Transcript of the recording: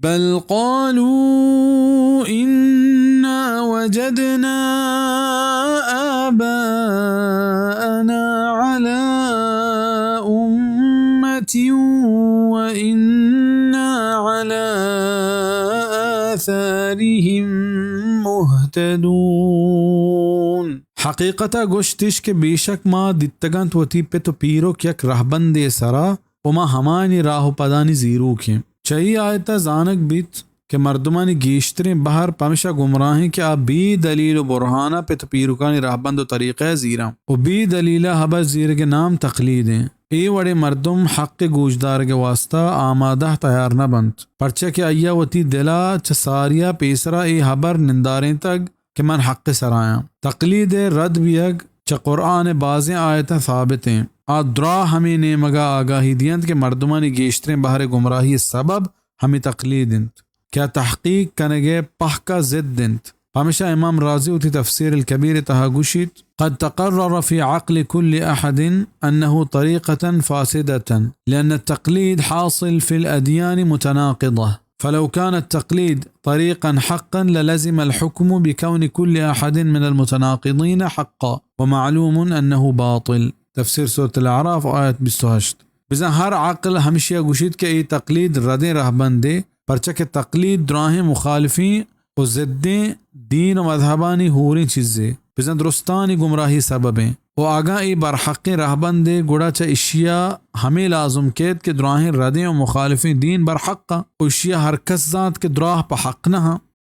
بل قالوا إنا وجدنا آباءنا على أمة وإنا على آثارهم مهتدون۔ حقیقتا گوشتش کہ بیشک ما دیتگنت وتی پت و پیرک یک رہبندے سرا و ما ہمانی راہ و پدانی زیروکیں۔ چہ اے آیتا زانگ بیت کہ مردمانی گیشتریں بہر پمشا گمراہیں کہ آ بے دلیل و برہانا پت و پیرکانی رہبند و طریقہ زیراں و بے دلیلا ہبر زیرگ نام تقلیدیں۔ اے وڑیں مردم حق گوشدارگ واسطہ آمادہ تیار نہ بنت، پرچا کہ آئیا وتی دلا چہ ساریا پیسرا اے ہبر نندارینتگ کہ من حق سرایاں۔ تقلید ء رد بیگ چہ قرآن ء بازیں آیتاں ثابت انت۔ آ دراہ ہمے نیمگ ء آگاہی دینت کہ مردمانی گیشتریں بہر ء گمراہی ء سبب ہمے تقلید انت کہ آ تحقیق کنگ ء پہک ء ضد انت۔ پمیشا امام رازی وتی تفسیر الکبیر ء تہا گوشیت: قد تقرر في عقل كل أحد أنه طريقة فاسدة، لأن التقليد حاصل في الأديان متناقضة، فلو كان التقليد طريقا حقا للزم الحكم بكون كل أحد من المتناقضين حقا، ومعلوم أنه باطل۔ تفسیر سورة الأعراف، آیت بیست و ہشت۔ بزاں ہر عقل ہمشیا گوشیت کہ اے تقلید ردیں رہبندے، پرچا کہ تقلید دراہیں مخالفیں و ضدیں دین و مذہبانی ہوریں چیزے، بزاں درستانی گمراہی سببیں۔ و اگاں اے برحقیں رہبندے، گڑا چہ اشیا ہمے لازم کیت کہ دراہیں ردیں و مخالفیں دین برحق انت و اشیا ہر کس زانت کہ دراہ پہ حق نہ انت۔